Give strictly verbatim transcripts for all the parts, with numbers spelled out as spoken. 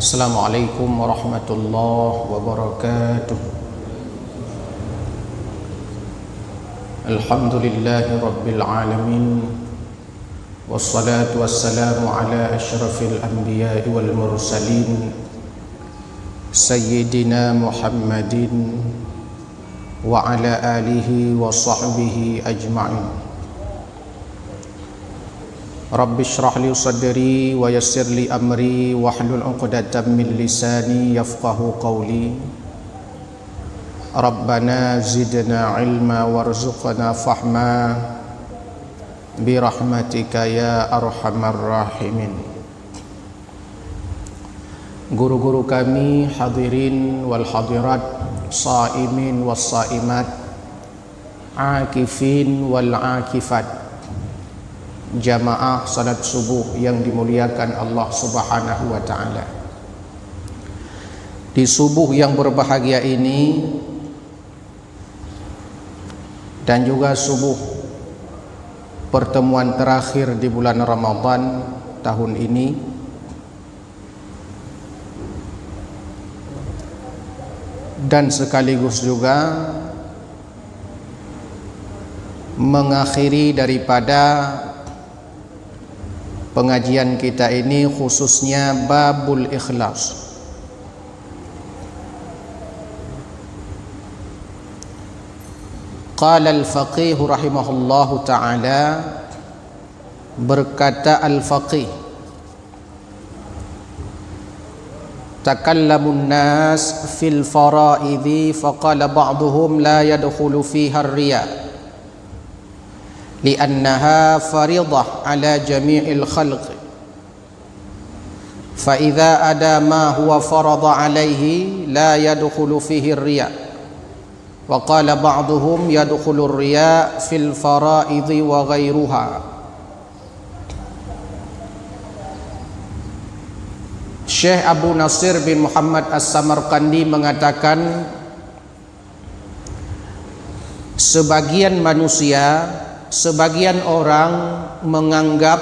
Assalamualaikum warahmatullahi wabarakatuh. Alhamdulillahirabbil alamin. Wassalatu wassalamu ala asyrafil anbiya'i wal mursalin, Sayyidina Muhammadin wa ala alihi wa sahbihi ajma'in. Rabbi shrah li sadri wa yassir li amri wahlul 'uqdatam min lisani yafqahu qawli. Rabbana zidna ilma warzuqna fahma birahmatika ya arhamar rahimin. Guru-guru kami, hadirin wal hadirat, saimin was saimat, akifin wal akifat, jamaah salat subuh yang dimuliakan Allah Subhanahu wa taala. Di subuh yang berbahagia ini dan juga subuh pertemuan terakhir di bulan Ramadan tahun ini, dan sekaligus juga mengakhiri daripada pengajian kita ini, khususnya babul ikhlas. Qala al-faqih rahimahullahu taala, berkata al-faqih, takallamun nas fil faraidhi faqala ba'duhum la yadkhulu fiha riya, li'annaha faridah ala jami'il khalq. Fa idza ada ma huwa farada alaihi la yadkhulu fihi riya. Wa qala ba'duhum yadkhulu riya fil faraidhi wa ghairuha. Syekh Abu Nasir bin Muhammad As-Samarqandi mengatakan, sebagian manusia, sebagian orang menganggap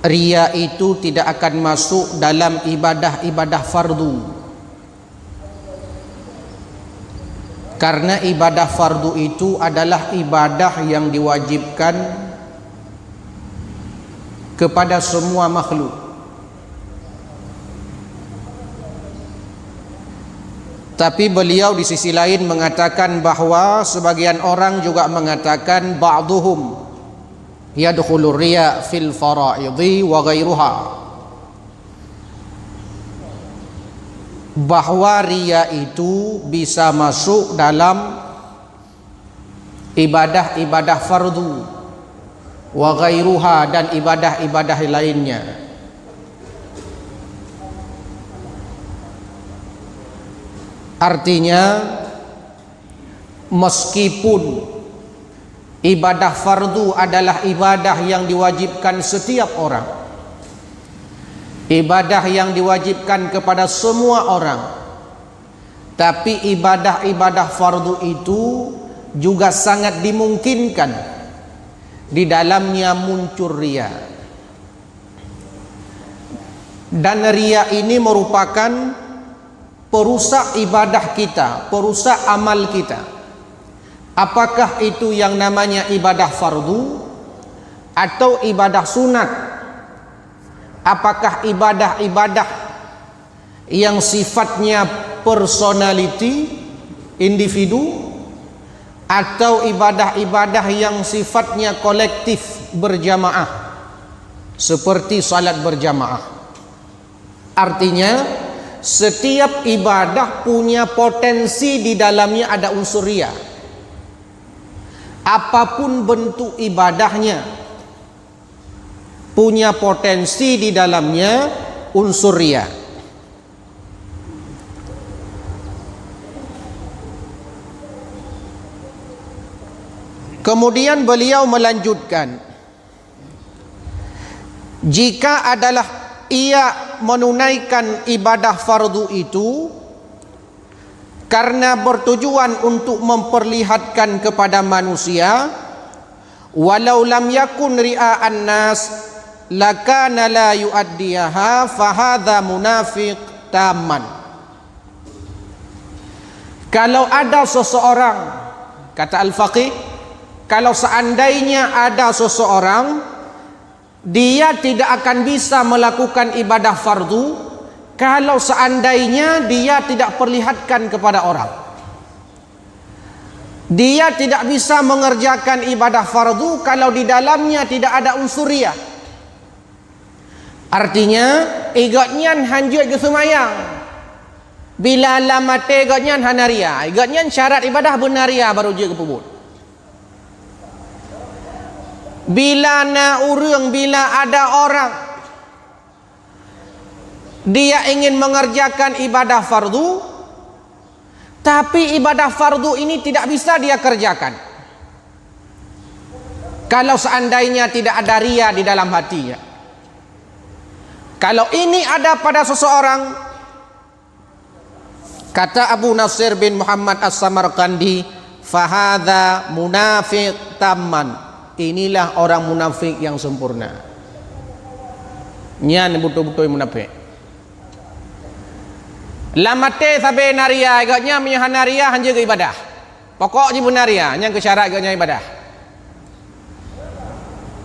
riya itu tidak akan masuk dalam ibadah-ibadah fardu. Karena ibadah fardu itu adalah ibadah yang diwajibkan kepada semua makhluk. Tapi beliau di sisi lain mengatakan bahwa sebagian orang juga mengatakan, ba'duhum yadkhulur riya fil faraidhi wa ghairuha, bahwa riya itu bisa masuk dalam ibadah-ibadah fardu, wa ghairuha, dan ibadah-ibadah lainnya. Artinya, meskipun ibadah fardu adalah ibadah yang diwajibkan setiap orang, ibadah yang diwajibkan kepada semua orang, tapi ibadah-ibadah fardu itu juga sangat dimungkinkan di dalamnya muncul riya. Dan riya ini merupakan perusak ibadah kita, perusak amal kita. Apakah itu yang namanya ibadah fardu atau ibadah sunat? Apakah ibadah-ibadah yang sifatnya personality, individu, atau ibadah-ibadah yang sifatnya kolektif, berjamaah, seperti salat berjamaah? Artinya, setiap ibadah punya potensi di dalamnya ada unsur riya. Apapun bentuk ibadahnya, punya potensi di dalamnya unsur riya. Kemudian beliau melanjutkan, jika adalah ia menunaikan ibadah fardu itu karena bertujuan untuk memperlihatkan kepada manusia, walau lam yakun ria'an nas, Lakana la yuaddiha fahadha munafiq taman. Kalau ada seseorang, kata Al-Faqih, kalau seandainya ada seseorang, dia tidak akan bisa melakukan ibadah fardu kalau seandainya dia tidak perlihatkan kepada orang. Dia tidak bisa mengerjakan ibadah fardu kalau di dalamnya tidak ada unsur riya. Artinya, gobnyan hanjeuet geuseumayang bila lam até gobnyan hana riya. Gobnyan syarat ibadah beuna riya baru jeuet geupeubuet. Bila na ureuëng, bila ada orang, dia ingin mengerjakan ibadah fardu, tapi ibadah fardu ini tidak bisa dia kerjakan kalau seandainya tidak ada riya di dalam hatinya. Kalau ini ada pada seseorang, kata Abu Nasir bin Muhammad As-Samarqandi, fahadha munafiq tamman. Inilah orang munafik yang sempurna. Nyan beutôi-beutôi munafik. Lam até sabe na riya, gobnyan meunyoe hana riya hanjeuet geuibadah. Pokok jih beuna riya, nyang keu syarat gobnyan ibadah.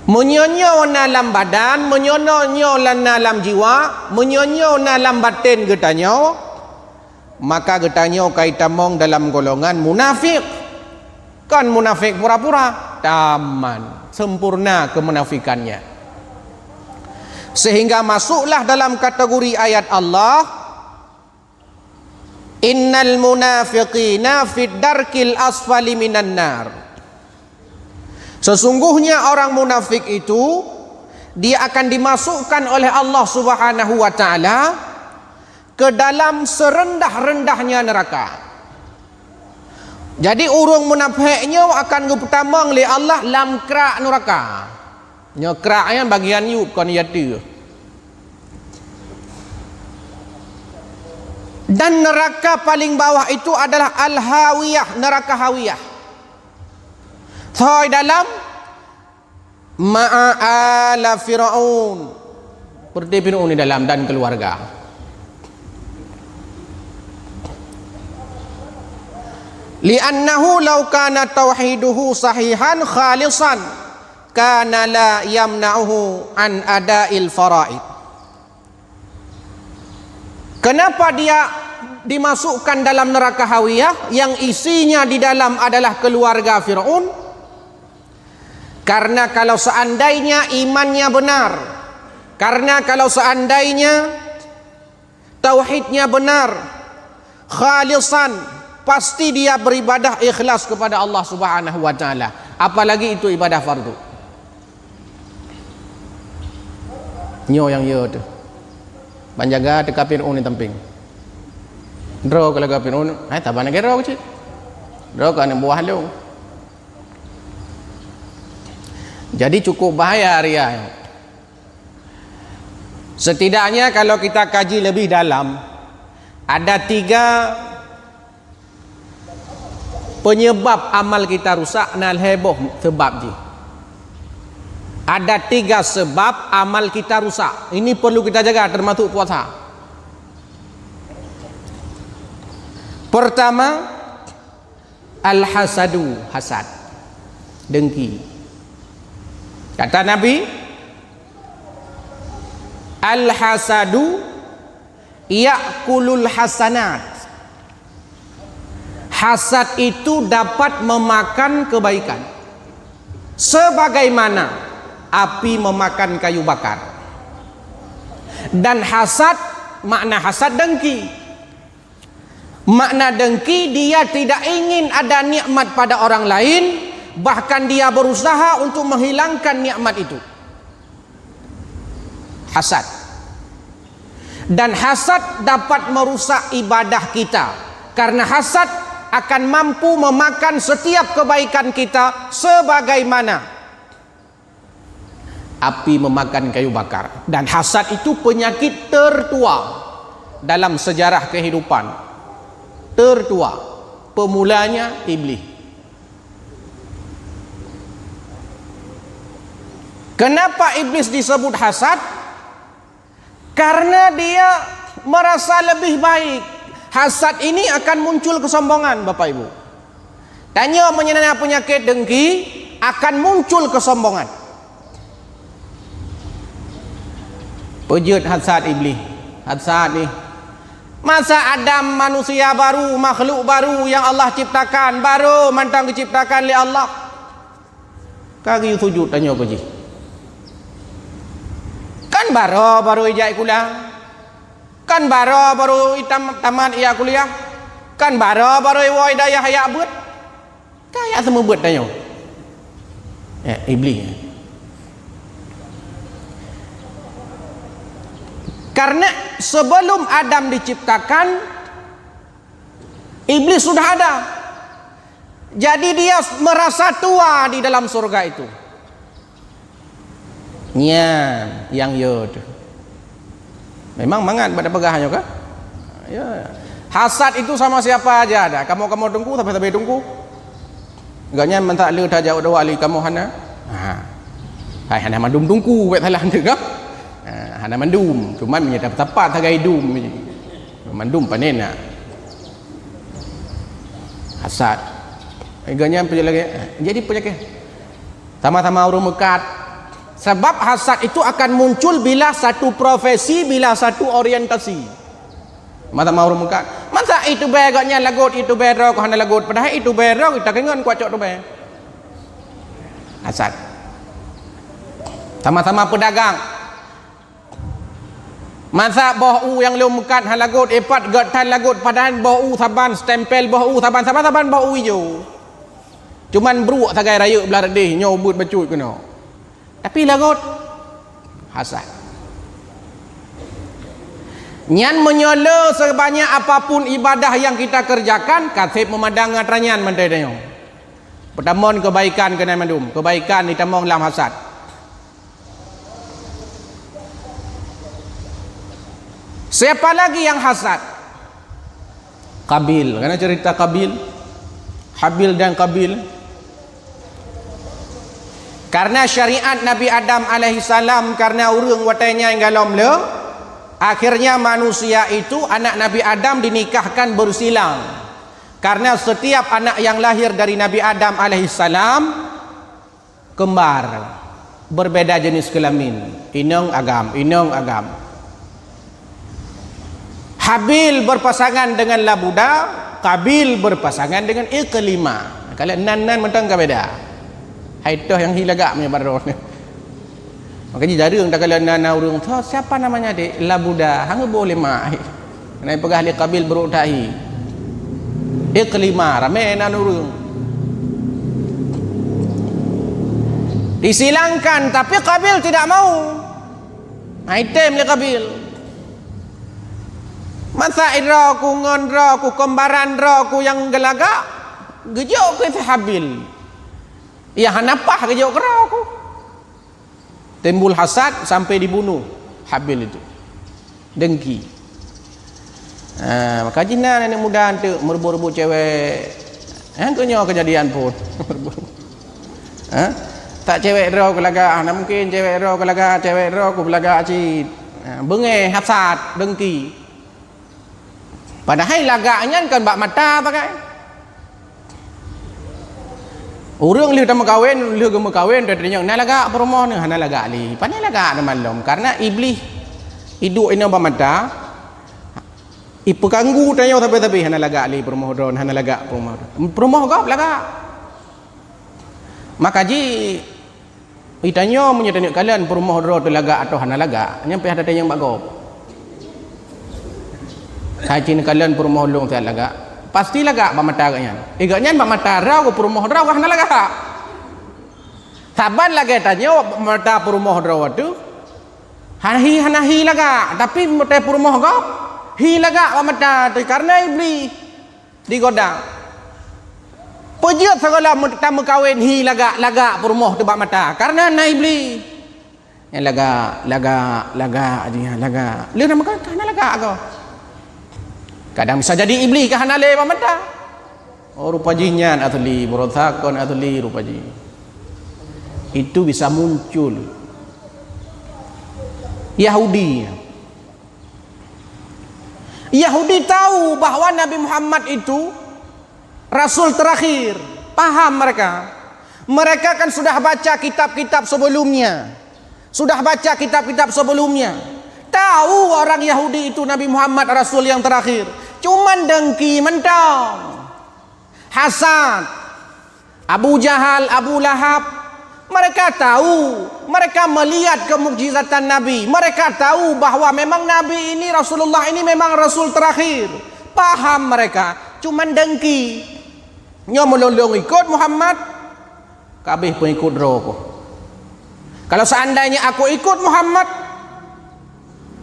Meunyoe nyoe na lam badan, meunyoe nyoe na lam jiwa, meunyoe nyoe na lam baten geutanyoe, maka geutanyoe ka itamong dalam golongan munafik. Kon munafik pura-pura, taman, sempurna kemunafikannya. Sehingga masuklah dalam kategori ayat Allah, "Innal munafiqina fid darkil asfali minan nar." Sesungguhnya orang munafik itu, dia akan dimasukkan oleh Allah Subhanahu wa Ta'ala ke dalam serendah-rendahnya neraka. Jadi, ureuëng munafék nyoe akan geupeutamong lé Allah lam krak nuraka. Nyoe krak nyan bagian yup kon yati. Dan neraka paling bawah itu adalah Al-Hawiyah, neraka Hawiyah. Thoi dalam ma'a ala Fir'aun. Seperti Fir'aun di dalam dan keluarga. Li'annahu law kana tauhiduhu sahihan khalisan kana la yamna'uhu an ada'il faraid. Kenapa dia dimasukkan dalam neraka Hawiyah yang isinya di dalam adalah keluarga Fir'aun? Karena kalau seandainya imannya benar, karena kalau seandainya tauhidnya benar, khalisan, pasti dia beribadah ikhlas kepada Allah Subhanahu wa Ta'ala. Apalagi itu ibadah fardu. Nyoe nyang yo teuh. Ban jaga teuka Fir'aun di tampéng. Droe keu lagèe Fir'aun, hai, saban lagèe droe cit. Droe keu aneuk buah lôn. Jadi cukup bahaya riya. Setidaknya kalau kita kaji lebih dalam, ada tiga penyebab amal kita rusak, na lhèe boh sebab jih. Ada tiga sebab amal kita rusak. Ini perlu kita jaga, termasuk puasa. Pertama, al-hasadu, hasad, dengki. Kata Nabi, "Al-hasadu ya'kulul hasanat." Hasad itu dapat memakan kebaikan, sebagaimana api memakan kayu bakar. Dan hasad, makna hasad dengki. Makna dengki, dia tidak ingin ada nikmat pada orang lain, bahkan dia berusaha untuk menghilangkan nikmat itu. Hasad. Dan hasad dapat merusak ibadah kita, karena hasad akan mampu memakan setiap kebaikan kita sebagaimana api memakan kayu bakar. Dan hasad itu penyakit tertua dalam sejarah kehidupan. Tertua. Pemulanya iblis. Kenapa iblis disebut hasad? Karena dia merasa lebih baik. Hasad ini akan muncul kesombongan, Bapak Ibu. Tanyoe meunyoe na peunyakét dengki, akan muncul kesombongan. Peujeuet hasad iblis. Hasad ni. Masa Adam manusia baru, makhluk baru yang Allah ciptakan, baru mantong diciptakan lé Allah. Ka geuyue sujut tanyoe keu jih. Kan baroe-baroe ijak sikula. Kan baroe-baroe itam-, tamat ijak kuliah. Kan baroe-baroe iwoe dayah ijak beuet. Ka ijak seumeubeuet tanyoe. Eh, iblis. Karena sebelum Adam diciptakan, iblis sudah ada. Jadi dia merasa tua di dalam surga itu. Nyan nyang yo teuh. Memang mangat bak tapeugah nyoe ka? Ya. Hasad itu sama siapa aja ada. Kamoe-kamoe teungku, sabe-sabe teungku. Gobnyan mantong le tajak dua kali kamoe hana. Ha. Hai hana mandum teungku, bèk salah teuh ka? Ha, hana mandum. Cuma meunyoe tapat sagai dum. Mandum panen na. Hasad. Gobnyan peujeuet lagèe, jadi peujeuet. Sama-sama ureueng meukat. Sebab hasad itu akan muncul bila satu profesi, bila satu orientasi. Sama-sama ureueng meukat. Masa itube gobnyan lagot, itube droe keuh hana lagot, padahai itube droe kita keu ngon kuat cok tube. Hasad. Sama-sama peudagang. Masa boh u nyang lôn meukat hana lagot, ipat gèt tan lagot, padahai boh u saban, stempel boh u saban, saban-saban boh u ijo. Cuman bruek sagai rayeuk blah reudeh nyoe ubeuet bacut keunoe. Tapi lagot hasad. Nyan meunyoe le sebanyak apapun ibadah nyang kita kerjakan, ka sép meumadang ngon atra nyan mantong tanyoe. Peutamong keubaikan keunan mandum, keubaikan jitamong lam hasad. Siapa lagi yang hasad? Kabil. Karena cerita Kabil, Habil dan Kabil. Karena syariat Nabi Adam alaihissalam, karena ureueng watèe nyan golom le, akhirnya manusia itu, anak Nabi Adam, dinikahkan bersilang. Karena setiap anak yang lahir dari Nabi Adam alaihissalam kembar, berbeda jenis kelamin, inong agam, inong agam. Habil berpasangan dengan Labuda, Kabil berpasangan dengan Iklima. Kalau nan-nan mantong ka beda. Hai toh nyang hi lagak meunyoe baroe. Maka jih jareueng takalon na, na ureueng, "Tho, siapa namanya, Dek?" "Labuda." Hana boh lé mak. Na peugah lé Kabil brok that hi. Iklima, ramé na ureueng. Disilangkan, tapi Kabil tidak mau. Hai tem lé Kabil. Masa droe ku ngon droe ku, kembaran droe ku nyang geulagak, geujok keu Habil. Ya hana paih geujok keu droe ku. Timbul hasad sampai dibunuh Habil itu. Dengki. Ha, maka jih na aneuk muda anteuk meureubot-reubot cewek. Nyan keuh nyoe keujadian phon. Ha? Tak cewek droe ku lagak, hana mungken cewek droe ku lagak, cewek droe ku lagak cit. Ha, beungéh, hasad, dengki. Padahai lagak nyan kon bak mata pakai. Ureueng lheueh tameukawen, lheueh geumeukawen, teudeungoe na lagak peurumoh nyoe, hana lagak lé. Pane lagak teuma lom? Karena Iblih iduek inong bak mata, ipeuganggu tanyoe sabe-sabe, hana lagak lé peurumoh droe, hana lagak peurumoh droe. Peurumoh gob lagak. Maka jih Itanyoe meunyoe taneuk kalon peurumoh droe teuh lagak atawa hana lagak, nyan payah tatanyong bak gob. Hai ci neukalon peurumoh lôn teuh lagak, pasti lagak bak mata gobnyan. Eh, gobnyan bak mata droe ku peurumoh droe ku hana lagak. Saban lagèe tanyoe bak mata peurumoh droe teuh, hana hi, hana hi lagak, tapi meutai peurumoh gob, hi lagak bak mata teuh, kareuna Iblih. Digoda. Peujeuet sigohlom meu-, tameukawen hi lagak-lagak peurumoh teuh bak mata, kareuna na Iblih. Nyan lagak, lagak, lagak jih nyan, lagak. Lheueh na meukawen ka hana lagak goh. Kadang bisa jadi Iblih ka hana lé bak mata. Oh, rupa jih nyan asli, beuronsa kon asli rupa jih. Itu bisa muncul. Yahudi. Yahudi tahu bahwa Nabi Muhammad itu rasul terakhir. Paham mereka. Mereka kan sudah baca kitab-kitab sebelumnya. Sudah baca kitab-kitab sebelumnya. Tahu orang Yahudi itu Nabi Muhammad rasul yang terakhir. Cuman dengki mentong. Hasad. Abu Jahal, Abu Lahab, mereka tahu, mereka melihat kemukjizatan Nabi, mereka tahu bahwa memang Nabi ini, Rasulullah ini memang rasul terakhir. Paham mereka, cuman dengki. Nyoe meulôn ikut Muhammad, kabeh pengikut droe ko. Kalau seandainya aku ikut Muhammad,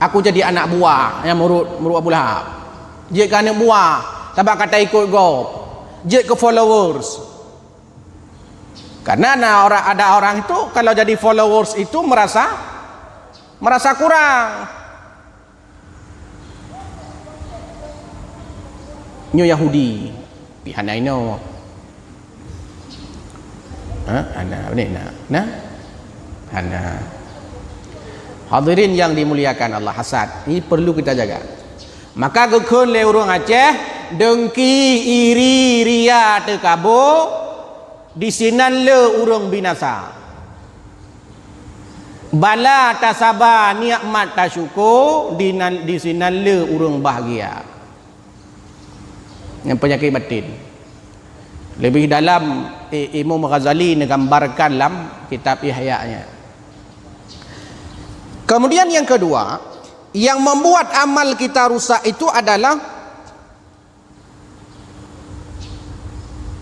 aku jadi anak buah nyang meurot, meurot Abu Lahab. Jeuet keu aneuk buah, sabab ka taikot gob. Jeuet keu followers. Karena na orang, ada orang itu kalau jadi followers itu merasa, merasa kurang. Nyoe Yahudi, pih hana inoe. Ha? Hana, ni na. Na? Hana. Hadirin yang dimuliakan Allah, hasad. Ini perlu kita jaga. Maka geukheun lé ureuëng Aceh, dengki, iri, ria, teukabo, disinan le ureuëng binasa. Bala tasaba, nikmat tasyukur, dinan, disinan le ureuëng bahagia. Nyang penyakit batin. Lebih dalam, I-, Imam Ghazali menggambarkan dalam kitab Ihya-nya. Kemudian yang kedua, yang membuat amal kita rusak itu adalah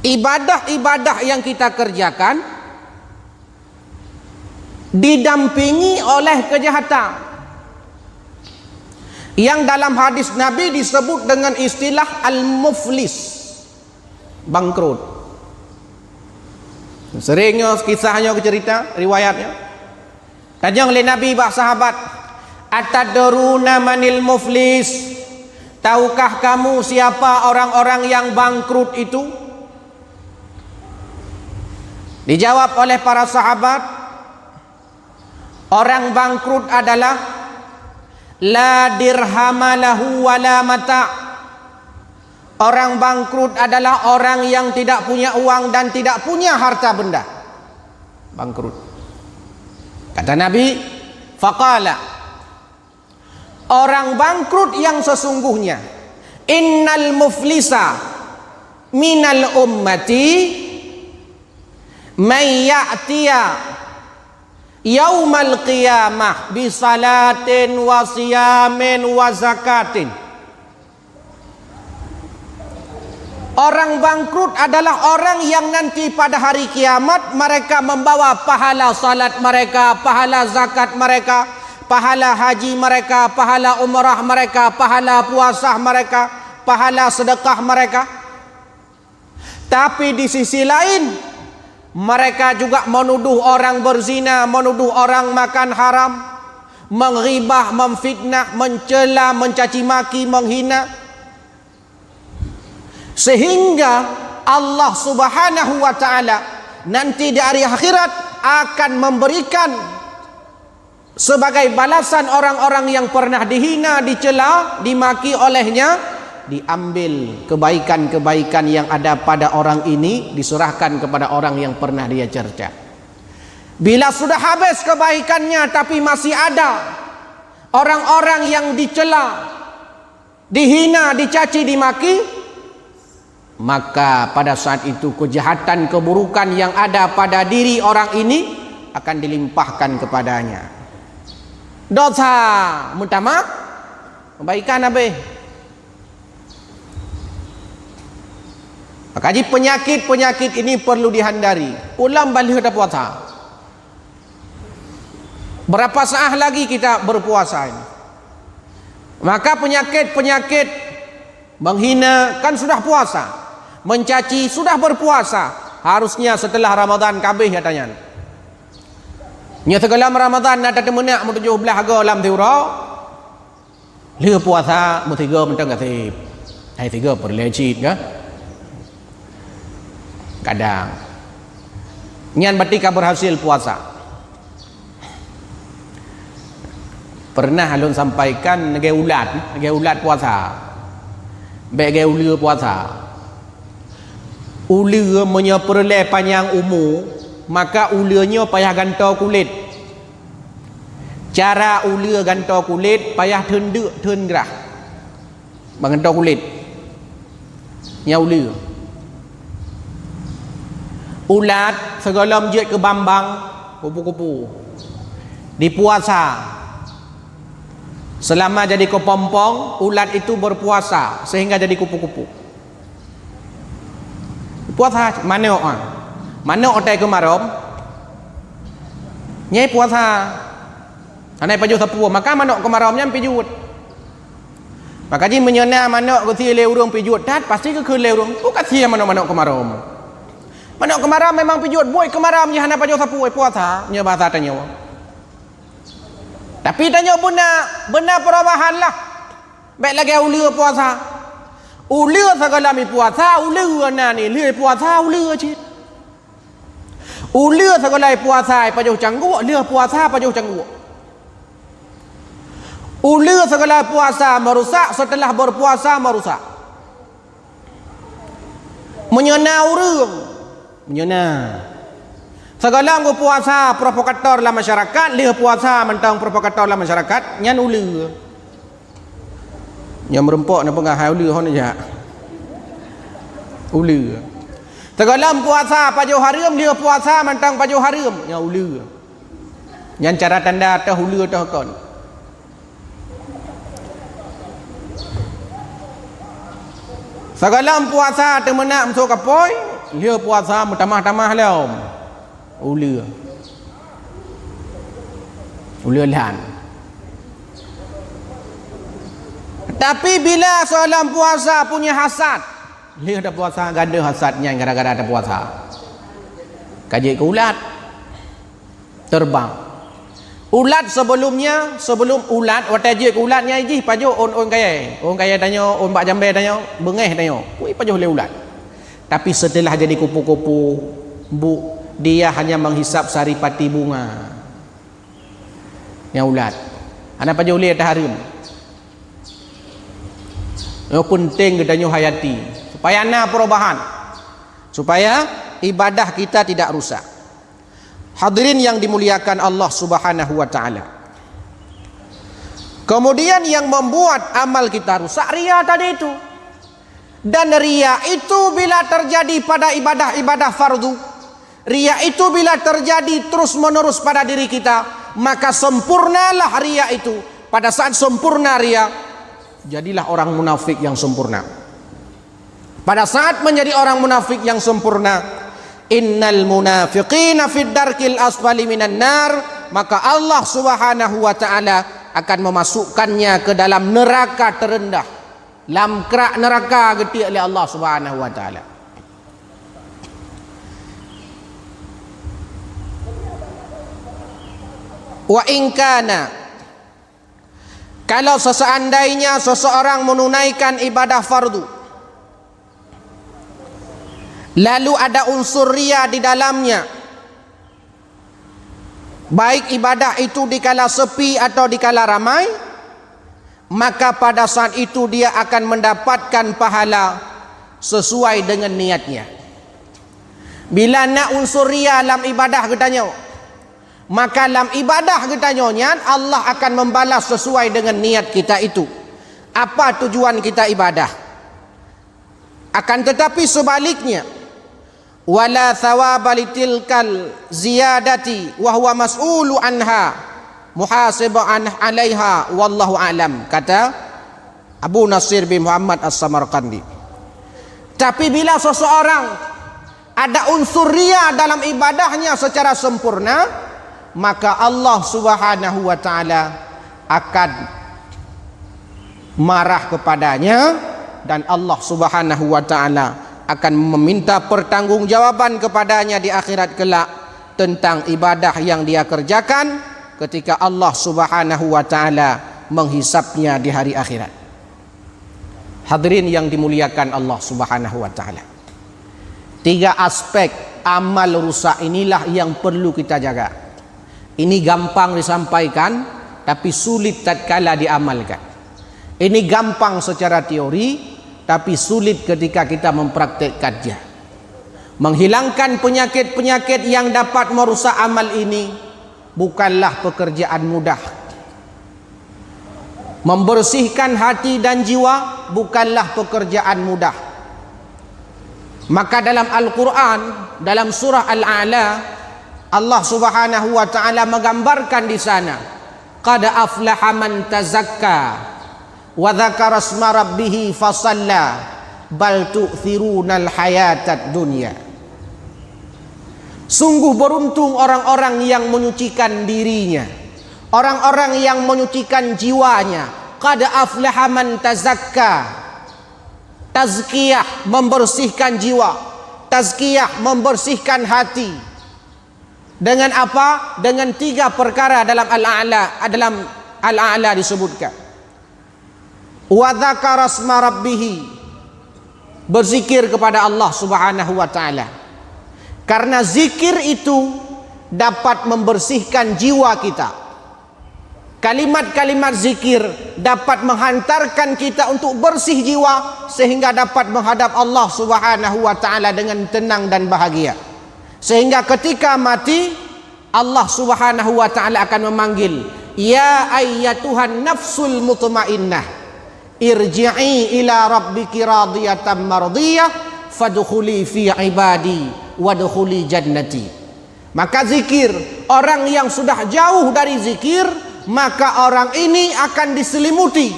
ibadah-ibadah yang kita kerjakan didampingi oleh kejahatan. Yang dalam hadis Nabi disebut dengan istilah al-muflis, bangkrut. Sering nyoe kisah nyoe cerita, riwayat nyoe. Tanyong lé Nabi bak sahabat, "Atadruna manil muflis?" Tahukah kamu siapa orang-orang yang bangkrut itu? Dijawab oleh para sahabat, orang bangkrut adalah la dirhama lahu wa la mata'. Orang bangkrut adalah orang yang tidak punya uang dan tidak punya harta benda. Bangkrut. Kata Nabi, faqala, orang bangkrut yang sesungguhnya, innal muflisa minal ummati may ya'tiya yaumal qiyamah bi salatin wa siyamin wa zakatin. Orang bangkrut adalah orang yang nanti pada hari kiamat mereka membawa pahala salat mereka, pahala zakat mereka, pahala haji mereka, pahala umrah mereka, pahala puasa mereka, pahala sedekah mereka. Tapi di sisi lain, mereka juga menuduh orang berzina, menuduh orang makan haram, mengghibah, memfitnah, mencela, mencaci maki, menghina. Sehingga Allah Subhanahu wa Ta'ala nanti di hari akhirat akan memberikan sebagai balasan orang-orang yang pernah dihina, dicela, dimaki olehnya, diambil kebaikan-kebaikan yang ada pada orang ini, diserahkan kepada orang yang pernah dia cerca. Bila sudah habis kebaikannya, tapi masih ada orang-orang yang dicela, dihina, dicaci, dimaki, maka pada saat itu kejahatan, keburukan yang ada pada diri orang ini akan dilimpahkan kepadanya. Dosa meutamah, kebaikan habis. Maka ji penyakit-penyakit ini perlu dihindari. Ulam baleuh tapuasa. Berapa saat lagi kita berpuasa ini? Maka penyakit-penyakit menghina kan sudah puasa, mencaci sudah berpuasa. Harusnya setelah Ramadan kabeh katanya. Nya teugohlom Ramadan na tateumeunak meutujoh blaih go lam siuroe. Lheueh puasa meusigoe mantong gaseb. Hai sigoe peureulée cit ka? Kadang. Nyan berarti ka berhasil puasa. Pernah lôn sampaikan lagèe ulat, lagèe ulat puasa. Bèk lagèe uleue puasa. Uleue meunyoe peureulèe panyang umu, maka uleue nyoe payah gantoe kulét. Cara uleue gantoe kulét, payah theun deuk, theun grah. Ban gantoe kulét. Nyan uleue. Ulat sigohlom jeuet keu bambang, kupu-kupu. Dipuasa. Selama jadi keupompong, ulat itu berpuasa sehingga jadi kupu-kupu. Puasa manok ah. Manok watèe keumarom. Nyan puasa. Hana pajoh sapeue, maka manok keumarom nyan pijuet. Maka jih meunyoe na manok geusie lé ureueng pijuet that, pasti geukheun lé ureueng, "Peue ka sie manok-manok keumarom?" Manok keumarom memang pijuet, buet keumarom jih hana pajoh sapeue, puasa, nyoe bahasa tanyoe. Tapi tanyoe beuna, beuna perubahan lah. Bèk lagèe uleue puasa. Uleue sigohlom puasa, uleue na ni, lheueh puasa, uleue cit. Uleue sigohlom puasa pajoh cangguek, lheueh puasa pajoh cangguek. Uleue sigohlom puasa meurusak, seuteulah berpuasa meurusak. Meunyoe na ureueng, meunyoe na sigohlom geupuasa provokator lam masyarakat, lheueh puasa mantong provokator lam masyarakat, nyan uleue. Nyang meureumpok na peugah hai uleue hon jak. Uleue. Sigohlom puasa pajoh hareuem, lheueh puasa mantong pajoh hareuem, nyan uleue. Nyan cara tanda toh uleue toh kon. Sigohlom puasa teumeunak meusoe kapôi, lheueh puasa meutamah-tamah lom. Uleue. Uleue lhan. Tapi bila sigohlom puasa punya hasad, lheueh tapuasa gadoh hasad nyan gara-gara tapuasa. Ka jeuet keu ulat. Terbang. Ulat sebelumnya, sebelum ulat, watèe jeuet keu ulat nyan jih pajoh ôn-ôn kayèe. Ôn kayèe tanyoe, ôn bak jambèe tanyoe, beungèh tanyoe. Wih, pajoh lé ulat. Tapi seuteulah jadi kupu-kupu, bu, dia hanya menghisap saripati bunga. Nyan ulat. Hana pajoh lé ata hareuem. Nyoe peunteng geutanyoe hayati, supaya na perubahan, supaya ibadah kita tidak rusak. Hadirin yang dimuliakan Allah Subhanahu wa Ta'ala. Kemudian, yang membuat amal kita rusak, ria tadi itu. Dan ria itu bila terjadi pada ibadah-ibadah fardu, ria itu bila terjadi terus-menerus pada diri kita, maka sempurnalah ria itu. Pada saat sempurna ria, jadilah orang munafik yang sempurna. Pada saat menjadi orang munafik yang sempurna, "Innal munafiqina fid darkil asfali minan nar," maka Allah Subhanahu wa Ta'ala akan memasukkannya ke dalam neraka terendah. Lam krak neraka geutiek lé Allah Subhanahu wa Ta'ala. Wa in kana, kalau seseandainya seseorang menunaikan ibadah fardu, lalu ada unsur ria di dalamnya, baik ibadah itu dikala sepi atau dikala ramai, maka pada saat itu dia akan mendapatkan pahala sesuai dengan niatnya. Bila na unsur ria lam ibadah geutanyoe, maka lam ibadah geutanyoe nyan Allah akan membalas sesuai dengan niat kita itu. Apa tujuan kita ibadah? Akan tetapi sebaliknya, "Wala thawaba litilkal ziyadati wa huwa mas'ulu anha, muhasabun 'alaiha, wallahu a'lam," kata Abu Nasir bin Muhammad As-Samarqandi. Tapi bila seseorang ada unsur ria dalam ibadahnya secara sempurna, maka Allah Subhanahu wa Ta'ala akan marah kepadanya, dan Allah Subhanahu wa Ta'ala akan meminta pertanggungjawaban kepadanya di akhirat kelak tentang ibadah yang dia kerjakan, ketika Allah Subhanahu wa Ta'ala menghisabnya di hari akhirat. Hadirin yang dimuliakan Allah Subhanahu wa Ta'ala, tiga aspek amal rusak inilah yang perlu kita jaga. Ini gampang disampaikan, tapi sulit tatkala diamalkan. Ini gampang secara teori, tapi sulit ketika kita mempraktekkannya. Menghilangkan penyakit-penyakit yang dapat merusak amal ini bukanlah pekerjaan mudah. Membersihkan hati dan jiwa bukanlah pekerjaan mudah. Maka dalam Al-Quran, dalam surah Al-A'la, Allah Subhanahu wa Ta'ala menggambarkan di sana, "Qad aflaha man tazakka wa dzakara isma rabbih fasalla, bal tu'thirunal hayatad dunya." Sungguh beruntung orang-orang yang menyucikan dirinya, orang-orang yang menyucikan jiwanya. "Qad aflaha man tazakka." Tazkiyah, membersihkan jiwa. Tazkiyah, membersihkan hati. Dengan apa? Dengan tiga perkara dalam Al-A'la, dalam Al-A'la disebutkan. "Wa dzakara isma rabbih." Berzikir kepada Allah Subhanahu wa Ta'ala. Karena zikir itu dapat membersihkan jiwa kita. Kalimat-kalimat zikir dapat menghantarkan kita untuk bersih jiwa, sehingga dapat menghadap Allah Subhanahu wa Ta'ala dengan tenang dan bahagia. Sehingga ketika mati, Allah Subhanahu wa Ta'ala akan memanggil, "Ya ayyatuhan nafsul mutmainnah, irji'i ila rabbiki radiyatan mardiyah, fadkhuli fi ibadi, wadkhuli jannati." Maka zikir, orang yang sudah jauh dari zikir, maka orang ini akan diselimuti.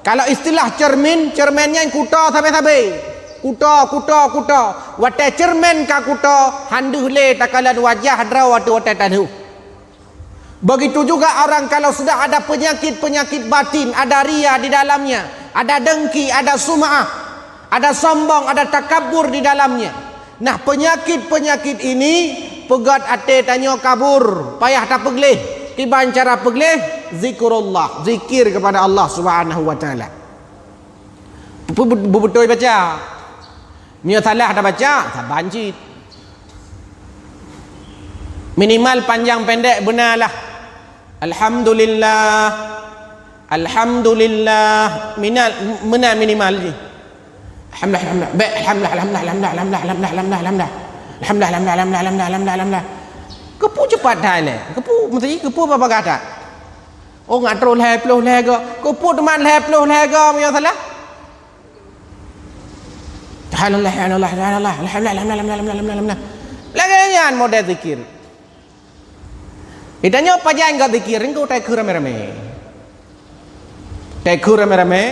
Kalau istilah cermin, cermin nyan kuto sabe-sabe. Kuto, kuto, kuto. Watée cermin ka kuto, han deuh lé takalon wajah droe watée-watée tadeuh. Begitu juga orang kalau sudah ada penyakit-penyakit batin, ada ria di dalamnya, ada dengki, ada sum'ah, ada sombong, ada takabur di dalamnya. Nah, penyakit-penyakit ini peugét até tanyoe kabur, payah tapeugleh. Kiban cara peugleh, zikrullah, zikir kepada Allah Subhanahu wa Ta'ala. Beutôi baca. Meunyoe salah tabaca, saban cit. Minimal panjang pendek beuna lah. Alhamdulillah. Alhamdulillah. Minal, meunan minimal jih. Alhamdulillah, alhamdulillah. Bèk, alhamdulillah, alhamdulillah, alhamdulillah, alhamdulillah, alhamdulillah, alhamdulillah. Alhamdulillah, alhamdulillah, alhamdulillah, alhamdulillah, alhamdulillah. Keupeue cepat that lé? Keupeue meusti keupeue babah gata? Oh, ngat troh lhèe ploh lhèe go. Keupeue teuma lhèe ploh lhèe go meunyoe salah? Subhanallah, subhanallah, subhanallah. Alhamdulillah, alhamdulillah, alhamdulillah, alhamdulillah, alhamdulillah. Lagèe nyan model zikir. Geutanyoe pajan ka zikir, engkau taikheun ramé-ramé. Taikheun ramé-ramé,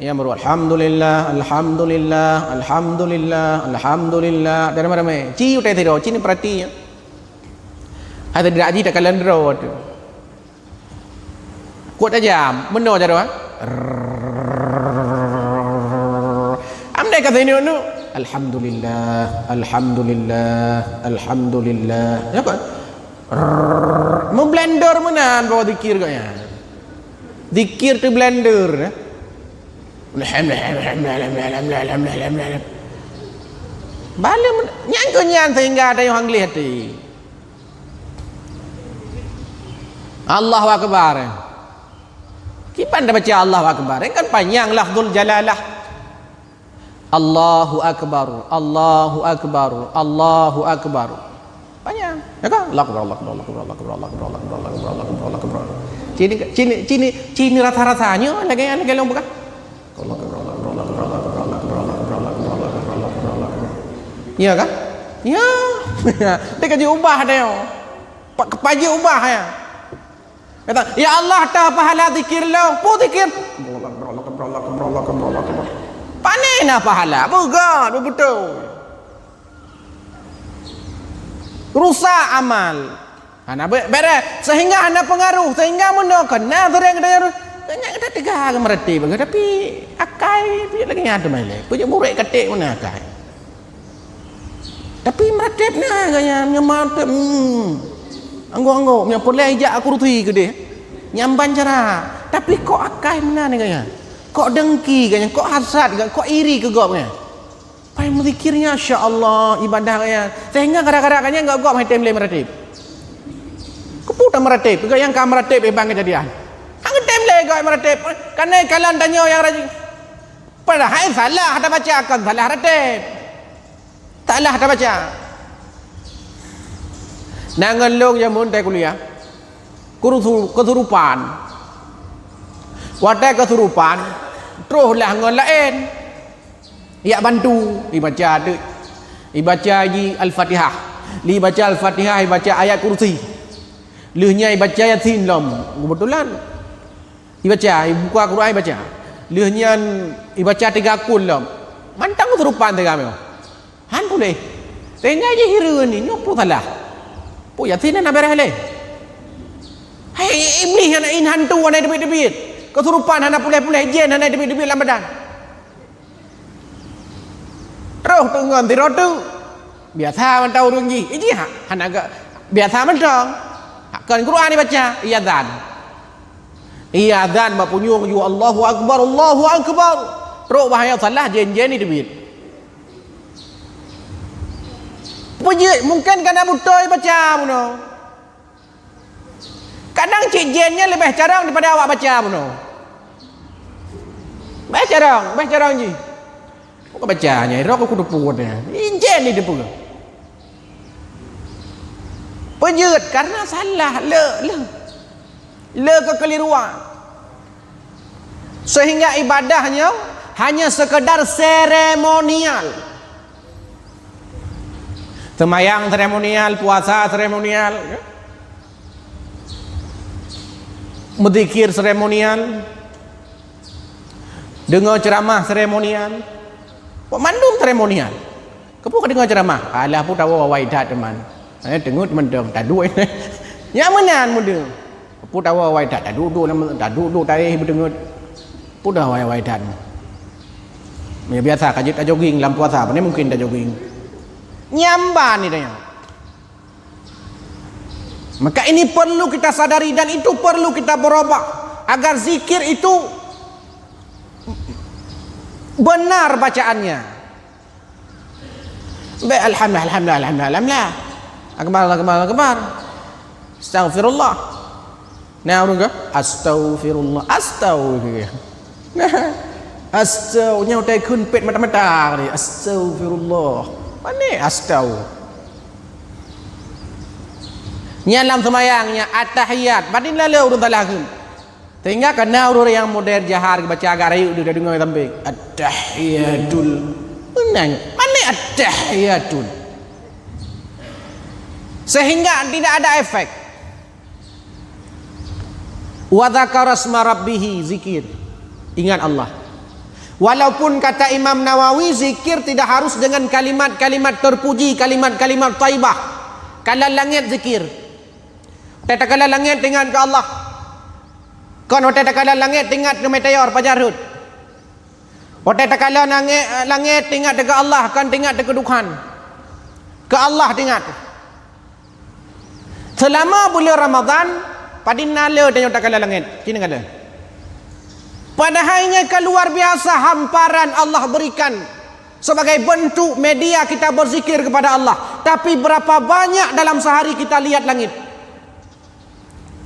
nyang baru, "Alhamdulillah, alhamdulillah, alhamdulillah, alhamdulillah." Taikheun ramé-ramé. Ci utai sidroe, ci neupeurati nyan. Hai tadi dak ji takalon droe tu. Kuat tajam, meunoe jaroe, ha? Amdai ka sinoe nu. Alhamdulillah, alhamdulillah, alhamdulillah. Kenapa? Rrrr. Meublender meunan bahwa zikir geuh nyan. Zikir teublender, eh. Alhamdulillah, alhamdulillah, alhamdulillah, alhamdulillah, alhamdulillah, alhamdulillah. Bale men-, nyan keuh nyan sehingga ada yang gleh hati. Allahu Akbar. Kiban tabaca Allahu Akbar? Kan panjang lafzul jalalah. Allahu Akbar, Allahu Akbar, Allahu Akbar. Panjang, ya kan? Allahu Akbar, Allahu Akbar, Allahu Akbar. Cini, cini, cini, cini rasa-rasanya lagi, lagi lom bukan? Allahu Akbar, Allahu Akbar, Allahu Akbar. Ya kan? Ya. Dia kaji ubah dia. Pak kepaji ubah ya. Kata, "Ya Allah, tah pahala zikir lôn." Peue zikir? Pane na pahala? Beugot, beubeutôi. Rusak amal. Hana be-, beres. Sehingga hana pengaruh. Sehingga meunoe keunan sering kita, keunan kita teuga ke meurati bagai. Tapi akai, tapi lagi nyata mailai. Pujuk burek katik mana akai. Tapi meuratéb na gaya nyan, meuratéb, hmm. Anggô-anggô, meunyoe peureulèe ijak kursi keudeh. Nyan ban cara. Tapi kok akai meunan gaya? Kok dengki gaya? Kok hasad gaya? Kok iri keu gob gaya? Pai meuzikir nyan, sya Allah, ibadah gaya. Sehingga gara-gara gaya gob-gob hai tem lé meuratéb. Keupeue Tameuratéb, gobnyan ka meuratéb iban keujadian. Hana tem lé gobnyan meuratéb. Kareuna kalon tanyoe nyang rajin. Padahai salah tabaca, kon salah ratéb. Salah tabaca. Na ngon lôn jameun watée kuliah. Keuru-, keusurupan. Watée keusurupan, troh lah ngon laén. Jak bantu, ibaca tu. Ibaca ji Al-Fatihah. Ibaca Al-Fatihah, ibaca ayat kursi. Lheueh nyan ibaca Yasin lom. Keubeutulan. Ibaca, ibuka Quran ibaca. Lheueh nyan ibaca tiga kul lom. Mantong keusurupan tiga meuh. Han puléh. Sehingga jih hireuen ni, nyoe peue salah? Peue Yasin hana beres lé? Hai, iblih hana, in hantu hana teubiet-teubiet. Keusurupan hana puléh-puléh, jén hana teubiet-teubiet lam badan. Troh teungon sidroe teuk. Biasa mantong ureuëng jih. Ih, jih ha-, hana ga-, biasa mantong. Kon Quran ibaca, iazan. Iazan bak punyueng ju, "Allahu Akbar, Allahu Akbar." Trok bahaya salah, jén-jén iteubiet. Peujeuet, mungken kana beutôi baca bunoe. Kadang cit jén nyan leubeh carông daripada awak baca bunoe. Leubeh carông, leubeh carông jih. Bukan baca nyan, roh ku teupeu nyan. Jén ni teupeu. Peujeuet karena salah, le, le. Le keukeliruan. Sehingga ibadah nyoe hanya sekedar seremonial. Seumayang seremonial, puasa seremonial, ya. Meuzikir seremonial, deungoe ceuramah seremonial. Mandum seremonial. Keupeue ka deungoe ceuramah? Alah, peue tawoe awai that teuma. Eh, teungeut mantong, taduek. Nyan meunan meudeungoe. Peue tawoe awai that, taduek-duek lam, taduek-duek taéh beuteungeut. Peue tawoe awai-awai that. Ya, biasa ka jeuet tajoging lam puasa, pane mungken tajoging. Nyan ban ni tanya. Maka ini perlu kita sadari dan itu perlu kita berubah agar zikir itu benar bacaannya. Baik, alhamdulillah, alhamdulillah, alhamdulillah, alhamdulillah. Akbar, akbar, akbar. Astaghfirullah. Nah, ureuëng kah? Astaghfirullah, astaghfirullah. Nah, astagh-, nyoe tai kheun pet mata-mata ni. Astaghfirullah. Mana astagh? Nyan lam seumayang, nyan atahiyat. Padin lalu ureuëng salah kheun. Sehingga kana ureuëng nyang model jahar baca agak rayeuk dia deungoe sampai at-tahiyatul. Mana? Mana at-tahiyatul? Sehingga tidak ada efek. Wa dzakara isma rabbih, zikir. Ingat Allah. Walaupun kata Imam Nawawi, zikir tidak harus dengan kalimat-kalimat terpuji, kalimat-kalimat thaibah. Kalon langét zikir. Watée takalon langét, teuingat keu Allah. Kon watée takalon langét, teuingat keu meteor pajan rhot. Watée takalon langét, langét, teuingat keu Allah, kon teuingat keu Tuhan. Keu Allah teuingat. Seulama buleuen Ramadhan, padin na le tanyoe takalon langét. Cit na le. Padahai nyan ka luar biasa hamparan Allah berikan sebagai bentuk media kita berzikir kepada Allah. Tapi berapa banyak dalam sehari kita lihat langit?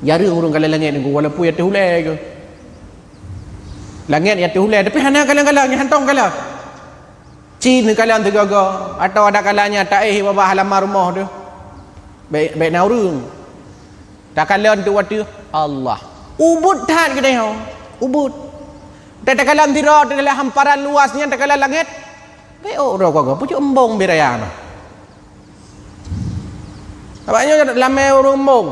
Jareueng ureuëng kalon langét nyoe, walaupun ateueh ulée keuh. Langét ateueh ulée, tapi hana kalon-kalon, nyan hántom kalon. Cit neukalon sigoe-goe, atawa ada kalanya taéh babah halaman rumoh teuh. Bék, bék na ureuëng. Takalon teuk wateueh, Allah. Ubit that geutanyoe, ubit. Takalon sidroe teuh lam hamparan luas nyan takalon langét. Bék ôk droe goe, pucuk embong biraya na. Awaknyoe lamé ureuëng embong.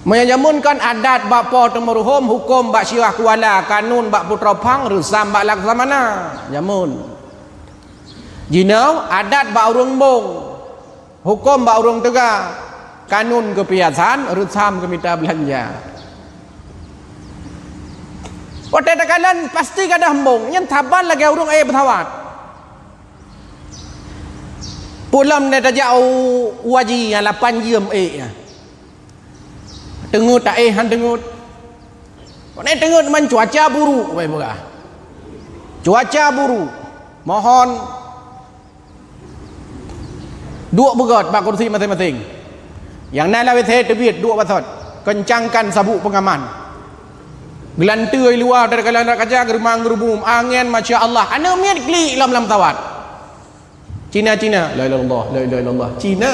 Meunyoe jameun kan adat bak po teumeuruhom, huköm bak siwah kuala, kanun bak putroe phang, reusam bak laksamana. Jameun. Jinoe adat bak ureuëng embong, huköm bak ureuëng teuga, kanun keu piasan, reusam keu mita beulanja. Watée takalon pasti gadôh embong, nyan saban lagée ureuëng ék beusawat. Peue lom na tajak u, u haji nyang lapan jeuem ék nyan. Teungeut taéh han teungeut. Kon ék teungeut man cuaca buruk, bai peugah. Cuaca buruk. Mohon duek beugöt bak kursi maséng-maséng. Nyang na lam W C teubiet duek basot, kencangkan sabuk pengaman. Geulanteue luwa dari kalangan kaca geurumang-geurubum, angén masya Allah, aneuk miet klik lom lam pesawat. Cina-Cina, la ilaha illallah, la ilaha illallah, Cina.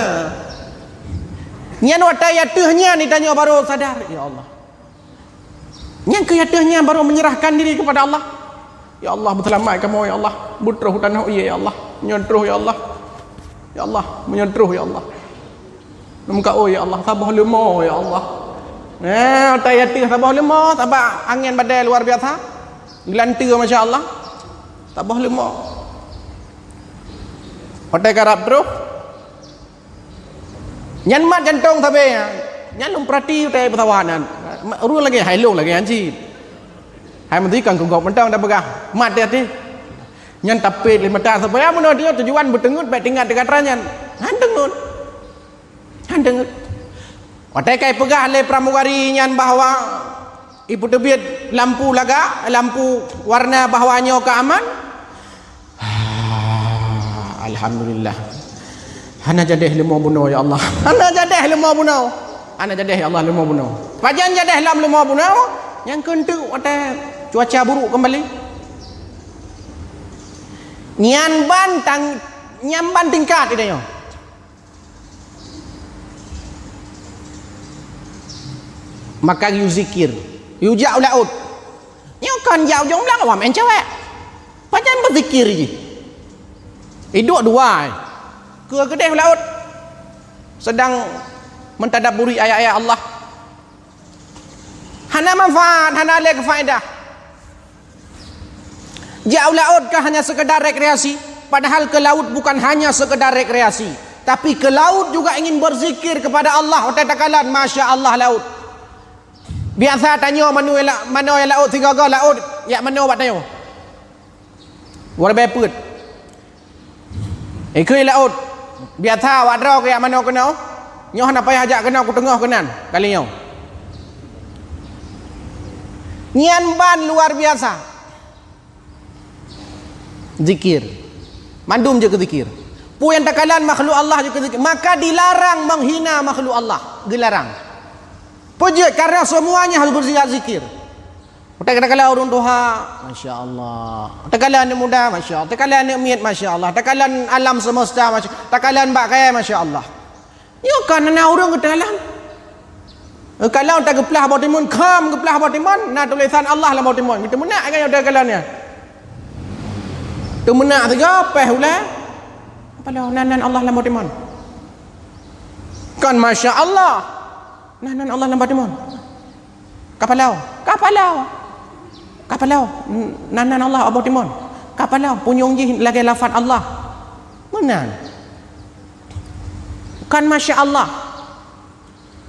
Nyan watèe ateueh nyan tanyoe baru sadar, ya Allah. Nyang keu ateueh nyan baru menyerahkan diri kepada Allah. Ya Allah, beuseulamat kamoe, ya Allah. Beutroh tanoh ie, ya Allah. Meunyoe troh, ya Allah. Ya Allah, meunyoe troh, ya Allah. Neumeukaôi, ya Allah. Saboh leumo, ya Allah. Eh, watèe ateueh saboh leumo, sabab angén badai luar biasa. Geulanteue, masya Allah. Saboh leumo. Watèe karab troh, nyan mat jantong sabe nyan. Nyan lôn peurati watèe pesawat nyan. Ureueng lagèe hai lôn lagèe nyan cit. Hai meuti kan keu gob mantong tapeugah. Mat até-até. Nyan tapet lé mata supaya meunyoe tujuan beuteungeut bèk teuingat teuka nyan. Han teungeut. Han teungeut. Watèe ka ipeugah lé pramugari nyan bahwa ipeuteubiet lampu lagak, lampu warna bahwa nyoe ka aman. Ah, alhamdulillah. Hana jadeh leumo bunoe, ya Allah. Hana jadeh leumo bunoe. Hana jadeh, ya Allah, leumo bunoe. Pajan jadeh lom leumo bunoe, nyang keunteuk watèe cuaca buruk kembali. Nyan ban tang-, nyan ban tingkat ida nyoe. Maka yuzikir, yujak u laôt. Nyoe kan jak ujong blang awam en cewek. Pajan beuzikir jih. Iduek dua, eh. Keu keudeh u laôt. Sedang mentadaburi ayat-ayat Allah. Hana manfaat, hana lé keufaedah. Jak u laôt kah hanya sekedar rekreasi? Padahal ke laut bukan hanya sekedar rekreasi, tapi ke laut juga ingin berzikir kepada Allah. Watèe takalon, masya Allah, laôt. Biasa tanyoe manoe la-, manoe laôt sigoe-goe laôt, jak manoe bak tanyoe. Wareubaih peuet. Ikheun laôt, biasa awak droe keu jak manoe keunoe, nyoe hana payah jak keunoe, kuteungoh keunan kali nyoe. Nyan ban luar biasa. Zikir. Mandum jeuet keu zikir. Peue nyang takalon makhluk Allah jeuet keu zikir. Maka dilarang menghina makhluk Allah. Geularang. Peue jeuet? Karena semuanya harus berzikir. Takalon ureueng tuha, masya Allah. Takalon aneuk muda, masya Allah. Takalon aneuk miet, masya Allah. Takalon alam semesta, masya Allah. Takalon bak kayèe, masya Allah. Nyoe kan na ureueng geutanyoe. Kalau tageuplah boh timun, kham geuplah boh timun, na tulisan Allah lam boh timun. Geuteumeunak nyan takalon nyan. Teumeunak sigoe péh ulèe. Apa lom nan-nan Allah lam boh timun? Kan masya Allah. Nan-nan Allah lam boh timun. Kapaloe, kapaloe. Kapaloe. Nan-nan Allah lam boh timun. Kapaloe, punyueng jih lagèe lafaz Allah. Meunan. Kan masya Allah.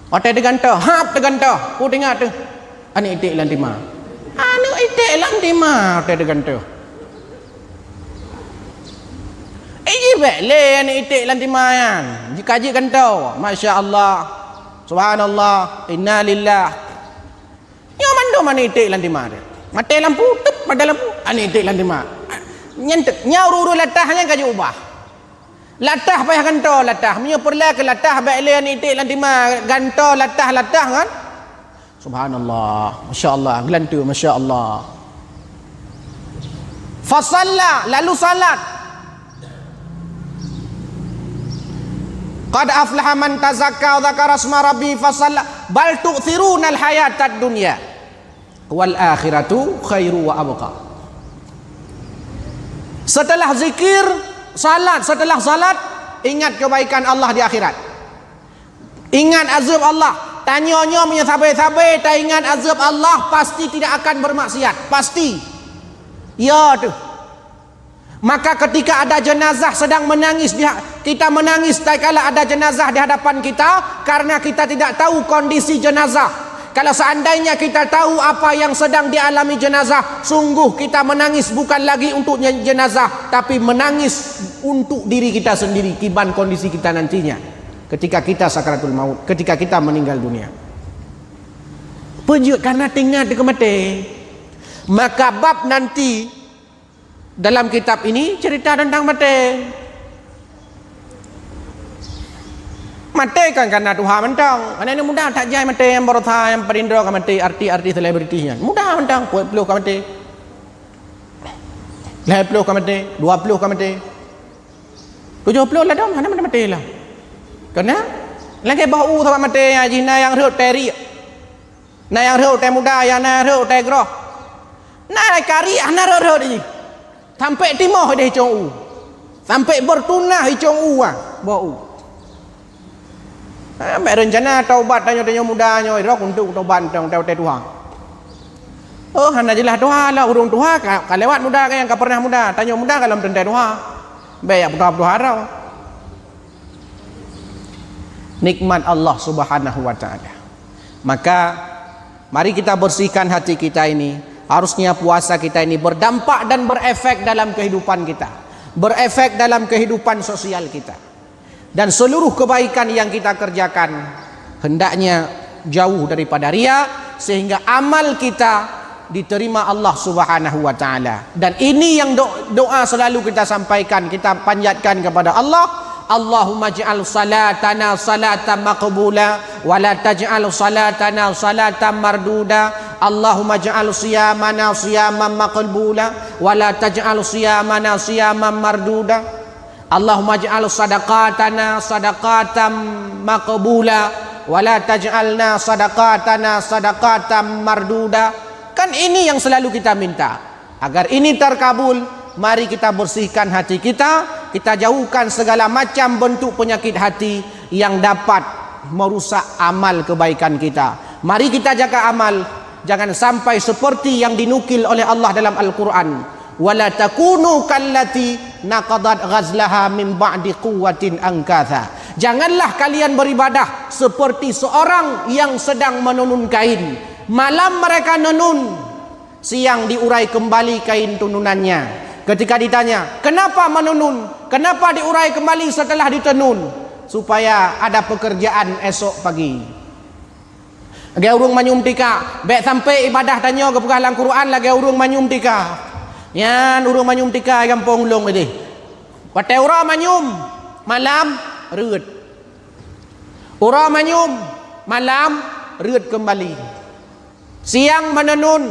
Watèe teugantoe, hab teugantoe. Peue teuingat teuh? Aneuk iték lam tima. Aneuk iték lam tima watèe teugantoe. Iji bèk lé aneuk iték lam tima nyan. Jikaji gantoe. Masya Allah. Subhanallah. Innalillah. Nyoe mandum aneuk iték lam tima teuh. Maté lampu, teup, maté lampu, aneuk iték lam tima. Nyan teuh, nyan ureueng-ureueng latah nyan ka jiubah. Latah payah gantoe latah. Meunyoe peureulèe keu latah, bèk lé aneuk iték lam tima gantoe latah-latah kan. Subhanallah. Masya Allah. Geulanteue, masya Allah. Fasalla, lalu salat. Qad aflaha man tazakka wa dzakara isma rabbih fasalla. Bal tu'tsirunal hayatad dunya. Wal akhiratu khairu wa abqa. Setelah zikir, salat, setelah salat, ingat kebaikan Allah di akhirat. Ingat azab Allah. Tanyoe nyoe meunyoe sabe-sabe taingat azab Allah, pasti tidak akan bermaksiat. Pasti. Ya teuh. Maka ketika ada jenazah sedang menangis di ha-, kita menangis tatkala ada jenazah di hadapan kita, karena kita tidak tahu kondisi jenazah. Kalau seandainya kita tahu apa yang sedang dialami jenazah, sungguh kita menangis bukan lagi untuk je-, jenazah, tapi menangis untuk diri kita sendiri, kiban kondisi kita nantinya ketika kita sakaratul maut, ketika kita meninggal dunia. Peue jeuet? Karena teuingat keu maté. Maka bab nanti dalam kitab ini cerita tentang maté. Maté kan karena tuha mantong. Karena ini mudah that jai maté nyang baroesa nyang paling droe ka maté, artis-artis selebriti nyan. Mudah mantong, peuet ploh ka maté. Lhèe ploh ka maté, dua ploh ka maté. Tujoh ploh ladôm hana maté-maté lah. Karena lagèe boh u saban maté, jih na nyang rhot teuh riek. Na nyang rhot teuh muda, nyang na rhot teuh groh. Na ka riek hana rhot-rhot jih. Sampai timoh deh icong u. Sampai bertunah icong u ah, boh u. Ha, bèk reuncana taubat tanyoe-tanyoe muda nyoe, rok untuk taubat teuh, teuh, teuh tuha. Oh, hana jeulaih tuha lah, ureueng tuha ka, ka lewat muda kan, nyang ka pernah muda. Tanyoe muda ka lom teuntèe tuha. Bèk jak peutuha-peutuha droe. Nikmat Allah Subhanahu wa Ta'ala. Maka, mari kita bersihkan hati kita ini. Harusnya puasa kita ini berdampak dan berefek dalam kehidupan kita. Berefek dalam kehidupan sosial kita. Dan seluruh kebaikan yang kita kerjakan hendaknya jauh daripada riya, sehingga amal kita diterima Allah Subhanahu wa Ta'ala. Dan ini yang do-, doa selalu kita sampaikan, kita panjatkan kepada Allah, "Allahumma ij'al salatana salatan maqbula, wa la taj'al salatana salatan marduda. Allahumma ij'al siyamana siyaman maqbula, wa la taj'al siyamana siyaman marduda." Allahumma ij'al sadaqatana sadaqatan maqbula, wa la taj'alna sadaqatana sadaqatan marduda. Kan ini yang selalu kita minta. Agar ini terkabul, mari kita bersihkan hati kita, kita jauhkan segala macam bentuk penyakit hati yang dapat merusak amal kebaikan kita. Mari kita jaga amal, jangan sampai seperti yang dinukil oleh Allah dalam Al-Quran. "Wa la takunu kallati naqadat ghazlaha min ba'di quwwatin ankatha." Janganlah kalian beribadah seperti seorang yang sedang menenun kain. Malam mereka nenun, siang diurai kembali kain tenunannya. Ketika ditanya, "Kenapa menenun? Kenapa diurai kembali setelah ditenun?" "Supaya ada pekerjaan esok pagi." Lagèe ureueng manyum tika, bèk sampai ibadah tanyoe geupeugah lam Quran lagèe ureueng manyum tika. Nyan ureueng manyum tika gampông ulông idéh. Watèe uroe manyum, malam reuet. Uroe manyum, malam reuet keumbali. Siang meunenun,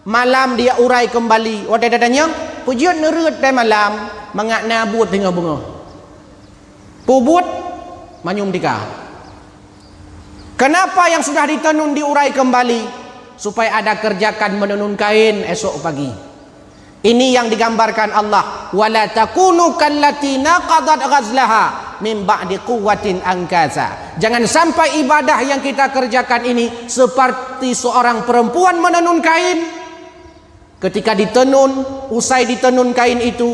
malam dia urai keumbali. Watèe tatanyong, "Peue jeuet neureuet watèe malam?" "Mangat na buet singoh beungoh." Peue buet? Manyum tika. Kenapa yang sudah ditenun diurai kembali? Supaya ada kerjakan menenun kain esok pagi. Ini yang digambarkan Allah, "Wa la takunu kallati naqadat ghazlaha min ba'di quwwatin ankatha." Jangan sampai ibadah yang kita kerjakan ini seperti seorang perempuan menenun kain. Ketika ditenun, usai ditenun kain itu,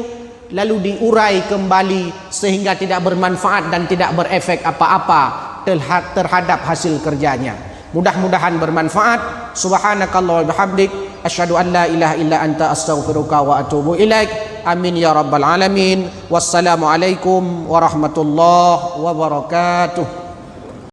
lalu diurai kembali sehingga tidak bermanfaat dan tidak berefek apa-apa terha-, terhadap hasil kerjanya. Mudah-mudahan bermanfaat. Subhanakallahumma wa bihamdik, asyhadu an la ilaha illa anta, astaghfiruka wa atubu ilaik. Amin ya rabbal alamin. Wassalamualaikum warahmatullahi wabarakatuh.